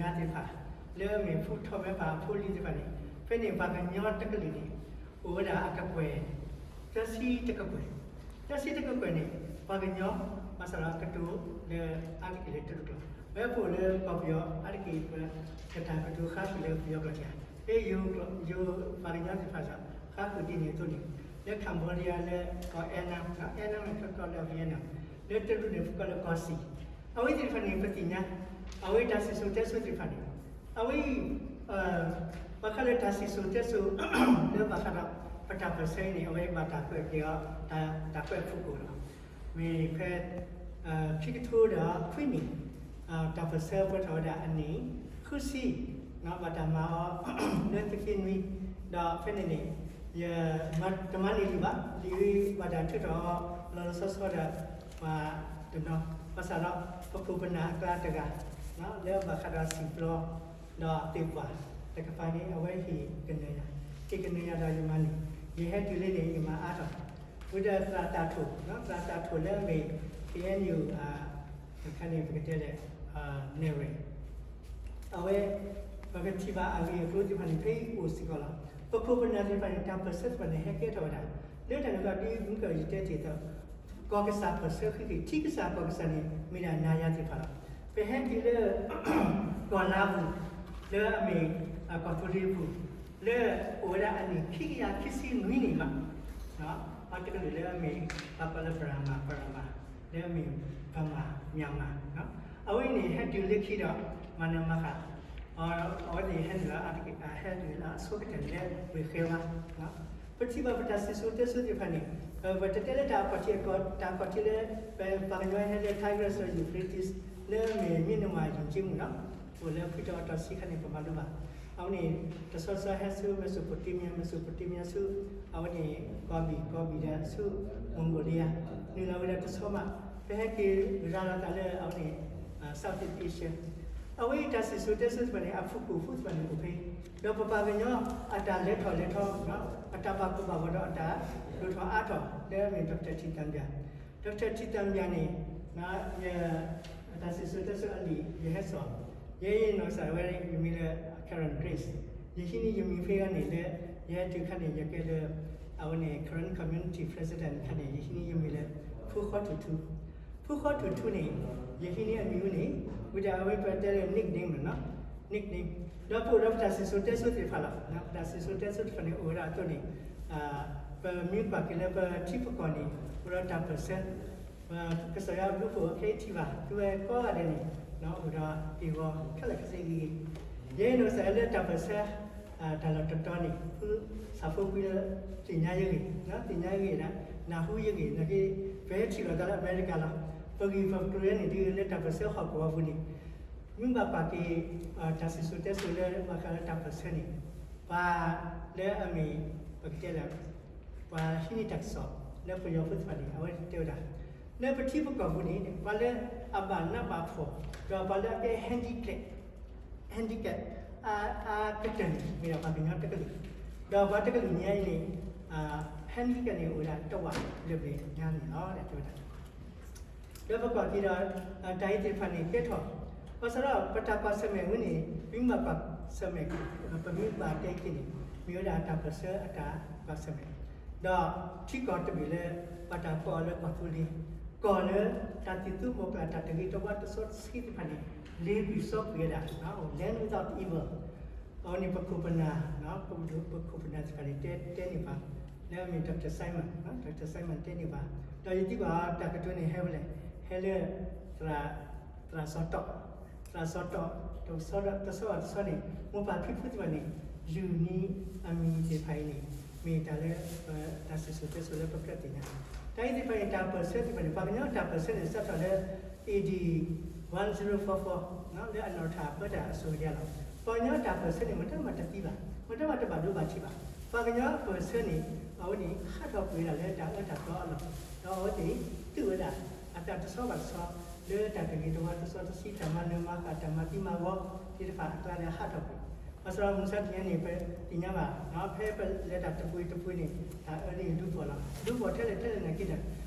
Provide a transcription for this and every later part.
ပှၤကညီသ့ၣ်တဖၣ် လၢအမ့ၢ်ဖိထီၣ်ဝဲပှၤအဖိအလံၤသ့ၣ်တဖၣ်န့ၣ်, ဖဲန့ၣ်ပှၤကညီတကလုာ်န့ၣ် အိၣ်ဝဲဒၣ်အကကွဲၢ် သၢဆံတကကွဲၢ်, သၢဆံတကကွဲၢ်န့ၣ် ပှၤကညီ ဘၣ်ဆၣ်ဒီးကတိၤလၢအါတက့ၢ်လၢတရူးကျိာ်, ဝဲပအိၣ်လၢကီၢ်ပယီၤအါတက့ၢ် ပကတၢ်ကတိၤဃါဃုာ်လၢပယီၤကျိာ်တဂၤ, ဖဲယိၤပှၤကညီသ့ၣ်တဖၣ်ဒီး ဃါဃုာ်ဒ်န့ၣ်အသိးန့ၣ်, လၢ Cambodia လၢကီၢ် Annam, Annam န့ၣ်ကီၢ်လၢ Vietnam, လၢတရူးန့ၣ်ပကိးလၢ ကီၢ်စံၣ်, အဝဲသ့ၣ်တဖၣ်န့ၣ် ပသ့ၣ်ညါ, အဝဲတၢ်စံၣ်စိၤတဲစိၤသ့ၣ်တဖၣ်န့ၣ်, အဝဲအံၤ ဘၣ်ဃးလၢတၢ်စံၣ်စိၤတဲစိၤ လၢဘၣ်ဃးဒီး ပတၢ်ပၢၢ်ဆၢအံၤန့ၣ် အဝဲဘၣ်တၢ်ကွဲးက့ၤအီၤ တၢ်ကွဲးဖုၣ်ကိာ်လီၤ. မ့ၢ်ဖဲ ခံကထိဒီးခွံနံၣ် တၢ်ပၢၢ်ဆၢပှဲၤထီၣ်ဝဲဒၣ်အနံၣ်ဃုဆံ, ဘၣ်တၢ်မၤအီၤ လၢသုးက့နွံ, ဒီးဖဲန့ၣ်န့ၣ် ယတမၤန့ၢ်လံာ်ဘၣ်, လံာ်ဘၣ်တၢ်ထုးထီၣ်အီၤ လီၤလီၤဆီဆီဒီး ပှၤတနီၤ, ဘၣ်ဆၣ်ဒီး ပခိၣ်ပနၢ်အကျါတဂၤ လၢဘၣ်ဃးဒီးစံၣ်ပျီ ဒီးသ့ၣ်ပှၢ်တကပၤန့ၣ် အဝဲဟ့ၣ်ကနၢၤယၤ, ဟ့ၣ်ကနၢၤယၤဒီးယမၤန့ၢ်, ယဟဲတုၤလၢန့ၣ် ယမၤအါထီၣ်, ဝံၤဒီးသရၣ်တၢ်ထိၣ်, သရၣ်တၢ်ထိၣ်လၢအမ့ၢ် ခ့ၣ်အဲၣ်ယူၣ် အခါန့ၣ် ပကတဲလဲၣ် နဲၣ်ရွဲၣ် အဝဲ ပကထံၣ်ဘၣ်အဂ့ၢ်အကျိၤသ့ၣ်တဖၣ်န့ၣ် ဖဲအံၤအိၣ်စ့ၢ်ကီးလီၤ. ပခိၣ်ပနၢ်သ့ၣ်တဖၣ်န့ၣ် တၢ်ပၢၢ်ဆၢသ့ၣ်တဖၣ်န့ၣ် ဟဲကဲထီၣ်ဝဲဒၣ် လၢတၢ်န့ၣ်အဃိ ဒ်မုၢ်ကီၢ်ယတဲတ့ၢ်အသိး ကီၢ်ကစၢ်ပၢၢ်ဆၢဃံးဃံး, ထံကစၢ်ကီၢ်ကစၢ်န့ၣ် မ့ၢ်ဒၣ်နၤယၤသ့ၣ်တဖၣ်လီၤ. ပဟဲက့ၤလၢ ကီၢ်လါပူၤ လၢအမ့ၢ် ကီၢ်သူလ့ၤပူၤ လၢအိၣ်ဝဲဒၣ်အနံၣ်ခံကယၤခံဆံနွံနံၣ်မး ပှၤတကလုာ်လၢအမ့ၢ် ပှၤကိးလၢ Burma, Burma, လၢအမ့ၢ် Burma Myanmar, အဝဲန့ၣ်ဟဲတုၤလၢခံဒီး မၤနၢၤမၤဃၣ် အဝဲသ့ၣ်ဟဲနုာ်လီၤ ဟဲနုာ်လီၤအဆိကတၢၢ်လၢဝ့ၢ်ဃဲဝါ, ပထံၣ်ဘၣ်ပတၢ်စံၣ်စိၤတဲစိၤသ့ၣ်တဖၣ်န့ၣ် ပတတဲလၢတၢ်အခီၣ်ထံး တၢ်အခီၣ်ထံးလၢ ပပှၤကညီဟဲလၢ Tigris ဒီး Euphrates လၢအမ့ၢ် မံၣ်နမၢ်ယိၤက့မုၢ်နီၤ အိၣ်လၢခွံတီၤအတီၤဆံခါန့ၣ် ပမၤလိဘၣ်. အဝဲန့ၣ် တဆီဆီဟဲဆူ Mesopotamia, Mesopotamia ဆူ အဝဲန့ၣ် ကီၢ်ဘံၣ်, ကီၢ်ဘံၣ်ဒီးဆူ Mongolia, နုာ်လီၤဝဲဒၣ်တဆီမး ပဟဲက့ၤရၤလီၤသးလၢအဝဲန့ၣ် Southeast Asia အဝဲအံၤတၢ်စံၣ်စိၤတဲစိၤသ့ၣ်တဖၣ်န့ၣ် အဖုၣ်ကိာ်ဖိသ့ၣ်တဖၣ်န့ၣ်အိၣ်ဖဲ ဒီးပပှၤကညီအတၢ်လဲၤထီၣ်လဲၤထီ အတၢ်ဘၣ်ကိၢ်ဘၣ်ဂီၤဒီးအတၢ်ဒိၣ်ထီၣ်အါထီၣ် လၢအမ့ၢ် Doctor ထံၣ်တၢ်ဘၣ်, Doctor ထံၣ်တၢ်ဘၣ်န့ၣ် ယ တၢ်စံၣ်စိၤတဲစိၤအလံာ် ယဟဲစိာ်, ယဲအံၤနီၢ်ကစၢ်ဒၣ်ဝဲ ယမံၤလၢ Karen Grace, ယဟံးန့ၢ်ယမံၤဖဲအံၤန့ၣ်လၢ ယဟဲတုၤခါန့ၣ် ယကဲလၢ အဝဲန့ၣ် Karen Community President ခါန့ၣ် ယဟံးန့ၢ်ယမံၤလၢ ဖုဃီထူၣ်ထူ, ဖုဃီထူၣ်ထူန့ၣ် ယဟံးန့ၢ်အမံၤဝဲန့ၣ် ဝံၤဒီးအဝဲပတဲလၢ nickname နီၤ, nickname, ဒီးပအိၣ်ဒီးပတၢ်စံၣ်စိၤတဲစိၤသ့ၣ်တဖၣ်လီၤ. ပတၢ်စံၣ်စိၤတဲစိၤသ့ၣ်တဖၣ်န့ၣ် အိၣ်ဝဲဒၣ်အသိးန့ၣ် ပမ့ၢ်ကွၢ်က့ၤလၢပထံပကီၢ်န့ၣ် အိၣ်ဒီးတၢ်ပၢၢ်ဆၢ ကစၢ်ယွၤအဘျုးအဖှိၣ်ခဲအံၤထံၣ်ဘၣ် သုဝဲကိးဂၤဒဲးန့ၣ် အိၣ်ဒီးဟ့ၣ်ဂီၤခဲလၢာ်ခဲဆ့ဂ့ၤဂ့ၤ, ယဲအံၤနီၢ်ကစၢ်လၢတၢ်ပၢၢ်ဆၢ တၢ်လီၢ်တတီၤန့ၣ် ဖုဆၣ်ဖိကွံလၢ သ့ၣ်ညါယဂ့ၢ်, သ့ၣ်ညါယဂ့ၢ်ဒၣ် နၢ်ဟူယဂ့ၢ် နာ်က့ ပဟဲထံၣ်လိာ်သးလၢအမဲရကၤလီၤ. ပဂံၢ်ပကျိၤန့ၣ်ဒ်လၢတၢ်ပၢၢ်ဆၢဟီၣ်ကဝီၤပူၤန့ၣ် မ့ၢ်ဘၣ်ကွၢ်က့ၤ တၢ်စံၣ်စိၤတဲစိၤလၢဘၣ်ဃးလၢတၢ်ပၢၢ်ဆၢန့ၣ် ပှၤလၢအမ့ၢ် ပကတဲလၢ ပှၤဟံးန့ၢ်တၢ်ကစီၣ်လၢပယီၤဖိသ့ၣ်တဖၣ်န့ၣ် အဝဲတဲဝဲဒၣ် လၢပထံပကီၢ်ပူၤန့ၣ် ပှၤလၢအဘၣ်နးဘၣ်ဖှီၣ် ဒီးပှၤလၢအကဲ handicap, handicap အကတၢၢ်န့ၣ် မ့ၢ်ဒၣ်ပှၤကညီတကလုာ်, ဒီးပှၤတကလုာ်ညါအံၤန့ၣ် handicap န့ၣ် အိၣ်ဝဲဒၣ်တဝာ်လၢပျၢၤညါန့ၣ်လီၤ တဲဝဲဒၣ် ဒီးပကွၢ်က့ၤဒီး တၢ်အံၤသ့ၣ်တဖၣ်န့ၣ်ကဲထီၣ်, ဘၣ်ဆၣ်ဒီးပတၢ်ကွၢ်ဆၢၣ်မဲာ်ဝဲန့ၣ် ပမ့ၢ်ဘၣ်ကွၢ်ဆၢၣ်မဲာ် ပမ့ၢ်ဘၣ်တဲက့ၤန့ၣ် မ့ၢ်ဝဲဒၣ်တၢ်ပၢၢ်ဆၢအတၢ်ကွၢ်ဆၢၣ်မဲာ်, ဒီးထံကီၢ်တဘ့ၣ်လၢ ဘၣ်တၢ်ကိးအီၤလၢကီၢ်သူလ့ၤ, ကီၢ်လၢတၢ်သံၣ်သူမီၤကျၢ်တၢ်တဂ့ၤတဝါတစီတဆှံသ့ၣ်တဖၣ်န့ၣ် လ့ၤကွံာ်စီကွံာ်ဝဲဒၣ် land without evil အဝဲန့ၣ်ပခိၣ်ပနၢ် ပခိၣ်ပနၢ်သ့ၣ်တဖၣ်န့ၣ် တဲ တဲန့ၢ်ပှၤ လၢအမ့ၢ် Doctor Simon, Doctor Simon တဲန့ၢ်ပှၤ, ဒီးယသံကွၢ်တၢ်ကတိၤန့ၣ်ဟဲဝဲလဲၣ်, ဟဲလၢ သရၣ်စီၤတီၣ်, သရၣ်စီၤတီၣ် တဆီဘၣ်တဆီန့ၣ် မိၢ်ပၢ်ဖံဖုသ့ၣ်တဖၣ်န့ၣ် ယူၤနံၤအမံၤသ့ၣ်တဖၣ်အံၤန့ၣ် မ့ၢ်တၢ်လၢ တၢ်စံၣ်စိၤတဲစိၤလၢပကြၢးသ့ၣ်ညါ, တၢ်အံၤသ့ၣ်တဖၣ်န့ၣ် တၢ်ပၢၢ်ဆၢသ့ၣ်တဖၣ်န့ၣ် ပှၤကညီတၢ်ပၢၢ်ဆၢန့ၣ် စးထီၣ်လၢ A D one zero four four လၢအနီၢ်ထၢၣ်အပၢတၢ်အစိၤကယၤလီၤ. ပှၤကညီတၢ်ပၢၢ်ဆၢန့ၣ် မတၤမၤတသံဘၣ်, မတၤမၤတဘၣ်ဒိဘၣ်ထံးဘၣ်. ပှၤကညီပၢၢ်ဆၢန့ၣ် အဝဲန့ၣ် ဟးထီၣ်ကွံာ်ဝဲဒၣ်လၢတၢ်အၢတၢ်သီအလီၢ်, ဒီးအဝဲသ့ၣ် သုးဝဲဒၣ် အတၢ်တဆီဘၣ်တဆီ လၢတၢ်တဂ့ၤတဝါတစီတဆှံ တၢ်မၤနၢၤမၤဃၣ် တၢ်မၤသံမၤဝီသ့ၣ်တဖၣ်အကျါလၢဟးထီၣ်ကွံာ်, ဘၣ်ဆၣ်ဒီးမုၢ်ဆါတနံၤအံၤန့ၣ် ပသ့ၣ်ညါဘၣ် ဖဲပလဲၤတၢ်တပူၤတပူၤန့ၣ် တၢ်အၢန့ၣ်ဒုးဖှီၣ်လီၤ. ဒုးဖှီၣ်ထဲလဲၣ်ထဲလဲၣ်နာ်က့ဒီး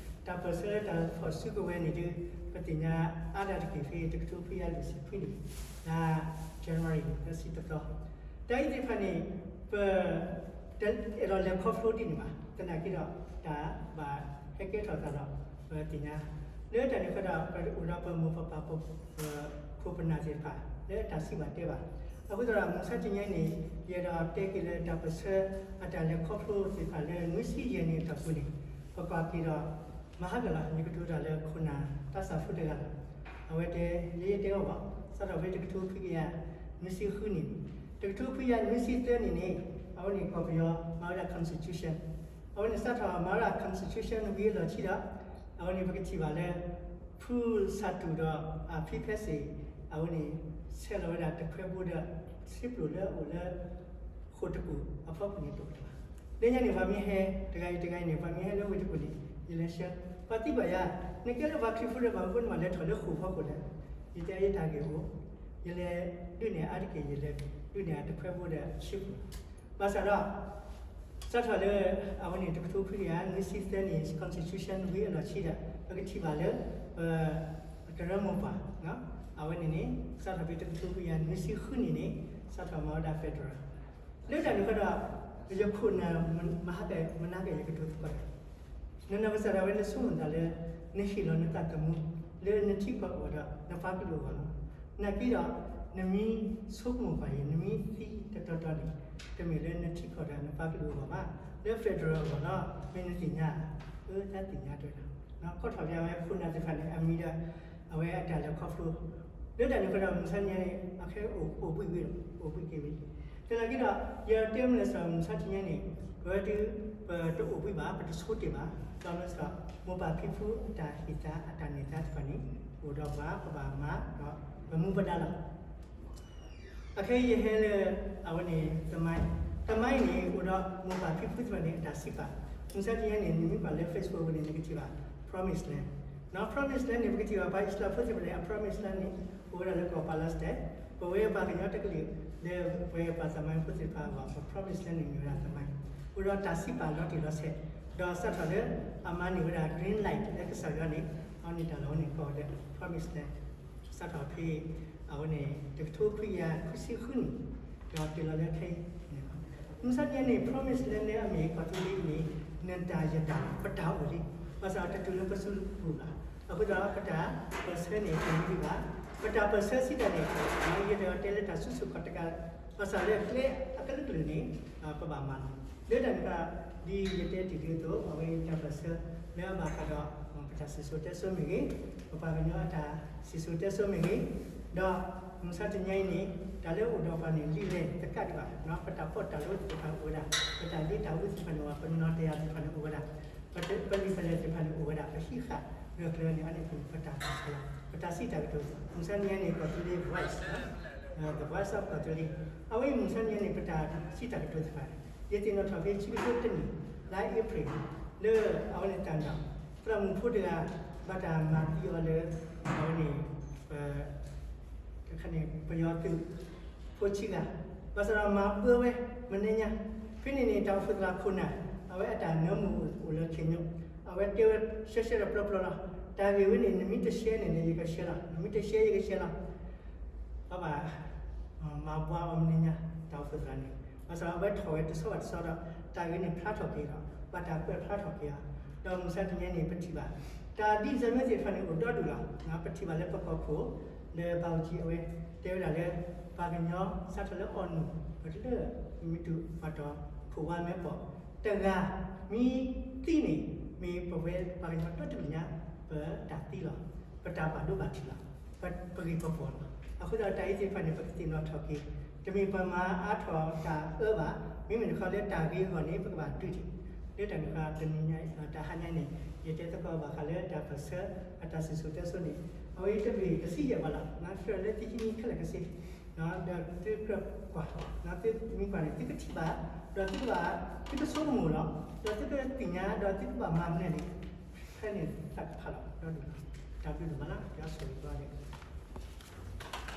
တၢ်ပၢၢ်ဆၢလၢတၢ်ဖီၣ်စုကဝဲၤန့ၣ်ဒီး ပသ့ၣ်ညါအါဒၣ်တက့ၢ်ဖဲတကထိခွံကယၤလွံၢ်ဆံခွံန့ၣ် တၢ် လၢစံတသီ, တၢ်အံၤသ့ၣ်တဖၣ်န့ၣ် ပ တအဲၣ်ဒိးလဲၤခီဖျိဒ်န့ၣ်ဘၣ်, သနာ်က့ဒီး တၢ်ဘၣ်ဟဲကဲထီၣ်သးဒီး ပသ့ၣ်ညါ လၢတၢ်န့ၣ်ဃီဒီး ပအိၣ်ဒီးပမိၢ်ပပၢ် ပခိၣ်ပနၢ်သ့ၣ်တဖၣ် လၢတၢ်စံးဘၣ်တဲဘၣ်. အဃိသတးဒီး မုၢ်ဆါတနံၤအံၤန့ၣ် ယအဲၣ်ဒိးတဲက့ၤလၢတၢ်ပၢၢ်ဆၢ အတၢ်လဲၤခီဖျိသ့ၣ်တဖၣ်လၢနွံဆံယဲၢ်နံၣ်အတီၢ်ပူၤန့ၣ် ပကွၢ်က့ၤဒီး မၤဟါကလီၤ ယကတိၤတၢ်လၢခိၣ်နၢ်သးစၢ်ဖိတဂၤလီၤ. အဝဲတဲ ယဲယတဲအီၤဘၣ် စးထီၣ်ဖဲတကထိခွံကယၤ နွံဆံဃုနံၣ်, တကထိခွံကယၤနွံဆံသၢနံၣ်န့ၣ် အဝဲန့ၣ်ကီၢ်ပယီၤမၤဝဲဒၣ် constitution, အဝဲန့ၣ်စးထီၣ်မၤဝဲဒၣ် constitution ဝံၤအလီၢ်ခံဒီး အဝဲန့ၣ် ပကထံၣ်ဘၣ်လၢ ဖုစၢ်တူၣ်ဒီးအဖံဖဲစ့ၣ် အဝဲန့ၣ် ဆဲးလီၤဝဲဒၣ်တခွဲဘိဒီး စံပျိၣ်လၢအအိၣ်လၢ ဃိာ်တကူၣ်အဖီခိၣ်န့ၣ်တအိၣ်လၢၤဘၣ်. လၢညါန့ၣ် ပှၤမ့ၢ်ဟဲ တဂၤအံၤတဂၤအံၤန့ၣ် ပှၤမ့ၢ်ဟဲလၢဝ့ၢ်တကူၣ်န့ၣ် ယလဲၤဆှၢ ပှၤသံကွၢ်ယၤ နကဲလၢပှၤခရံာ်ဖိဒီး ဘၣ်မနုၤနလဲၤထီၣ်လၢဃိာ်ဖီခိၣ်လဲၣ်. ယတဲယတၢ်ဂ့ၢ်အိၣ် ယလဲၤဒုးနဲၣ်အါတက့ၢ် ယလဲၤဒုးနဲၣ်အတခွဲဘိဒီးအဆံပူၤ ဘၣ်ဆၣ်ဒီး စးထီၣ်လၢ အဝဲန့ၣ် တကထိခွံကယၤနွံဆံသၢနံၣ် constitution ဝံၤအလီၢ်ခံဒီး ပကထံၣ်ဘၣ်လၢ ပ ကရၢမိၢ်ပှၢ် အဝဲန့ၣ်န့ၣ် စးထီၣ်ဖဲတကထိခွံကယၤနွံဆံဃုနံၣ်န့ၣ် စးထီၣ်မၤဝဲဒၣ် federal လၢတၢ်န့ၣ်ဃီဒီး ယခိၣ်နၢ် မဟါက မနၤက ယကတိၤသကိးတၢ် နနီၢ်ကစၢ်ဒၣ်ဝဲ နဆိကမိၣ်သးလၢ နဟ့ၣ်လီၤနသးသမူ လၢနထံကီၢ်အဂီၢ်ဒီး နပှၤကလုာ်အဂီၢ်လီၤ. နာ်က့ဒီး နမ့ၢ်ဆိကမိၣ်ကွၢ်အံၤ နမ့ၢ်သံတတီတီန့ၣ် တမ့ၢ်လၢနထံကီၢ်ဒီးနပှၤကလုာ်အဂီၢ်ဘၣ်, လၢ federal အဂီၢ်လီၤ. မ့ၢ်နသ့ၣ်ညါ အၢ တၢ်သ့ၣ်ညါတဝဲဒၣ် ခီၣ်ထီၣ်ပၠးဝဲခိၣ်နၢ်သ့ၣ်တဖၣ်န့ၣ် အမံၤဒီး အဝဲအတၢ်လဲၤခီဖျိ လၢတၢ်န့ၣ်ဃီဒီး မုၢ်ဆါတနံၤန့ၣ် အခဲအိၣ်ဘှံးဝံၤ အိၣ်ဘှံးက့ၤဝံၤ သနာ်က့ဒီး ယတဲမနုၤစ့ၢ် မုၢ်ဆါတနံၤန့ၣ် ပဝဲဒုး ပတအိၣ်ဘှံးဘၣ် ပတဆိတ့ၢ်ဘၣ်, ဘၣ်မနုၤစ့ၢ် မိၢ်ပၢ်ဖံဖုအတၢ်ဟ့ၣ်သါ အတၢ်န့ၢ်သါတဖၣ်န့ၣ် အိၣ်ဒီးပှၤ ပဘၣ်မၤဒီး ပမူပဒါလီၤ. အခဲအံၤယဟဲလၢ အဝဲန့ၣ် သမိုင်း, သမိုင်းန့ၣ် အိၣ်ဒီးမိၢ်ပၢ်ဖံဖုသ့ၣ်တဖၣ်န့ၣ် အတၢ်စံးပာ်, မုၢ်ဆါတနံၤန့ၣ် နမ့ၢ်ကွၢ်လၢ Facebook ဝဲန့ၣ် နကထံၣ်ဘၣ် Promised Land, Promised Land န့ၣ် ပကထံၣ်ဘၣ် ပှၤအံၣ်စရ့လးဖိသ့ၣ်တဖၣ်န့ၣ် အ Promised Land န့ၣ် အိၣ်ဝဲဒၣ်လၢကီၢ် Palestine, ပဝဲပှၤကညီတကလုာ် လၢပဝဲပှၤသမိုင်းဖိသ့ၣ်တဖၣ်အဂီၢ် ပ Promised Land န့ၣ် မ့ၢ်ဝဲဒၣ်သမိုင်း, အိၣ်ဒီးတၢ်စံးပာ်လီၤတံၢ်လီၤဆဲး, ဒီးစးထီၣ်လၢ အမၤန့ၢ်ဝဲဒၣ် green light လၢကစၢ်ယွၤန့ၣ် အဝဲန့ၣ်တၢ်လီၢ်ဝဲန့ၣ် ကိးဝဲဒၣ် Promised Land, စးထီၣ်ဖဲ အဝဲန့ၣ် တကထိခွံကယၤခွံဆံဃုနံၣ်, ဒီးတုၤလီၤလၢခဲအံၤန့ၣ်လီၤ. မုၢ်ဆါတနံၤန့ၣ် Promised Land လၢအမ့ၢ်ကီၢ်သူလ့ၤန့ၣ် နတၢ်ယတၢ် ပတၢ်အိၣ်လံ, ဘၣ်ဆၣ်တတုၤလၢပစုပူၤဘၣ်, အဃိသတးဒီး ပတၢ်ပၢၢ်ဆၢန့ၣ် တမံၤဒံးဘၣ်, ပတၢ်ပၢၢ်ဆၢစံးတၢ်န့ၣ် ယအဲၣ်ဒိးတဲလၢတၢ်စုဆူၣ်ခီၣ်တကး, ဘၣ်ဆၣ်လၢကျဲအကလုာ်ကလုာ်န့ၣ် ပဘၣ်မၤလီၤ. လၢတၢ်န့ၣ် ဒ်ယတဲတ့ၢ်ဒ်သိး အဝဲတၢ်ပၢၢ်ဆၢ လၢအဘၣ်ဃးဒီး ပတၢ်စံၣ်စိၤတဲစိၤမ့ၢ်ဂ့ၤ, ပပှၤကညီအတၢ်စံၣ်စိၤတဲစိၤမ့ၢ်ဂ့ၤ, ဒီးမုၢ်ဆါတနံၤအံၤန့ၣ် တၢ်လၢအိၣ်ဒီးပှၤန့ၣ် လံာ်လဲၢ်တကးဒံးဘၣ်, ပတၢ်ပီးတၢ်လီသ့ၣ်တဖၣ်န့ၣ်အိၣ်ဝဲဒၣ်, ပတၢ်လ့တၢ်ဝ့သ့ၣ်တဖၣ်န့ၣ်အိၣ်ဝဲ, ပနီၢ်တယၢ်သ့ၣ်တဖၣ်န့ၣ်အိၣ်ဝဲဒၣ်, ပလံာ်ပလဲၢ်သ့ၣ်တဖၣ်န့ၣ်အိၣ်ဝဲဒၣ်, ပဟံးဃာ်ဂၢၢ်ကျၢၤန့ၣ် အန့ၣ်ပတၢ်ပၢၢ်ဆၢလီၤ. ပတၢ်စံးတၢ်ကတိၤ မုၢ်ဆါတနံၤအံၤန့ၣ် ကီၢ်သူလ့ၤ Voice, The Voice of ကီၢ်သူလ့ၤ, အဝဲအံၤမုၢ်ဆါတနံၤအံၤန့ၣ် ပတၢ်စံးတၢ်ကတိၤသ့ၣ်တဖၣ်န့ၣ် ယသ့ၣ်နီၣ်ထီၣ်ဖဲဆံကထိတနံၣ် လါအ့ဖြ့ၣ် လၢအဝဲန့ၣ်တၢ်ဒီး သရၣ်မုၣ်ဖိတဂၤ ဘၣ်တၢ်မၤသံအီၤလၢ အဝဲန့ၣ် ပ တခါန့ၣ် ပယီၤသုးဖိဆံးဂၤ, ဘၣ်ဆၣ်ဒီးမၤဘၢဝဲ မနံၤညါ, ဖဲန့ၣ်န့ၣ် တၢ်အိၣ်ဖှိၣ်သရၣ်ခိၣ်နၢ် အဝဲအတၢ်နၢမူအိၣ်လၢခ့ညိ, အဝဲတဲဝဲရှဲရှဲဒီးပျီပျီလီၤ. တၢ်ဂ့ၢ်ဝဲန့ၣ် နမ့ၢ်တရှဲန့ၣ်န့ၣ် ယကရှဲလီၤ, နမ့ၢ်တရှဲ ယကရှဲလီၤ. ဘၣ်ဘၣ် မၤဘှါအီၤမနံၤညါ တၢ်အိၣ်ဖှိၣ်သရၣ်န့ၣ်, ဘၣ်ဆၣ်အဝဲထီၣ်ဝဲတဆီဘၣ်တဆီဒီး တၢ်ဂ့ၢ်န့ၣ်ဖျါထီၣ်က့ၤဒီး ဘၣ်တၢ်ကွဲးဖျါထီၣ်က့ၤအီၤ, ဒီးမုၢ်ဆါတနံၤန့ၣ် ပထံၣ်ဘၣ် တၢ်ဒ်စၢ်မ့ၢ်သ့ၣ်တဖၣ်န့ၣ် အိၣ်ဒီဒူၣ်လီၤ. ပထံၣ်ဘၣ်လၢပကီၢ်ခိၣ် လၢဘၣ်အူကၠံအဝဲ တဲဝဲဒၣ်လၢ ပှၤကညီစးထီၣ်လၢအီၣ်နုာ် ပတလၢ မ့ၢ်တုၤပှၤတီၤခိၣ်ဝါမဲာ်ပိာ် တဂၤ မ့ၢ်သံန့ၣ် မ့ၢ်ပဝဲပှၤကညီဒီတကလုာ်ညါ ပတၢ်သံလီၤ. ပတၢ်ဘၣ်ဒိဘၣ်ထံးလီၤ. ပဂ့ၢ်ပဘီၣ်လီၤ. အဃိသတးဒီးတၢ်အံၤသ့ၣ်တဖၣ်န့ၣ် ပကသ့ၣ်နီၣ်ထီၣ်က့ၤ, တမ့ၢ်ပှၤမၤအါထီၣ်တၢ်အၢဘၣ်, မ့မ့ၢ်တခီလၢတၢ်ဂ့ၤအဂီၢ်န့ၣ် ပကဘၣ်ဒုးထံၣ်, လၢတၢ်န့ၣ်ဃီ တနံၤညါ တၢ်ဟါညါန့ၣ် ယတဲသကိးဘၣ်ဃးလၢတၢ်ပၢၢ်ဆၢ အတၢ်စံၣ်စိၤတဲစိၤန့ၣ် အဝဲတဘ့ၣ်တဆံယဲၢ်ပှၤလီၤ. နကြၢးလၢသုဟံးန့ၢ်ခဲလၢာ်ကဆ့ ဒီးသုကြၢးကွၢ်, သုမ့ၢ်ကွၢ်န့ၣ် သုကထံၣ်ဘၣ်, ဒီးသုကဘၣ်, သုကဆိကမိၣ်လီၤ. ဒီးသုကသ့ၣ်ညါ ဒီးသုကဘၣ်မၤမနုၤန့ၣ် ဖဲန့ၣ်တၢ်ကဖးလီၤဒီဒူၣ်လီၤ. တၢ်ဘျုးဒိၣ်မးလၢ ယွၤဆိၣ်ဂ့ၤဘၣ်န့ၣ်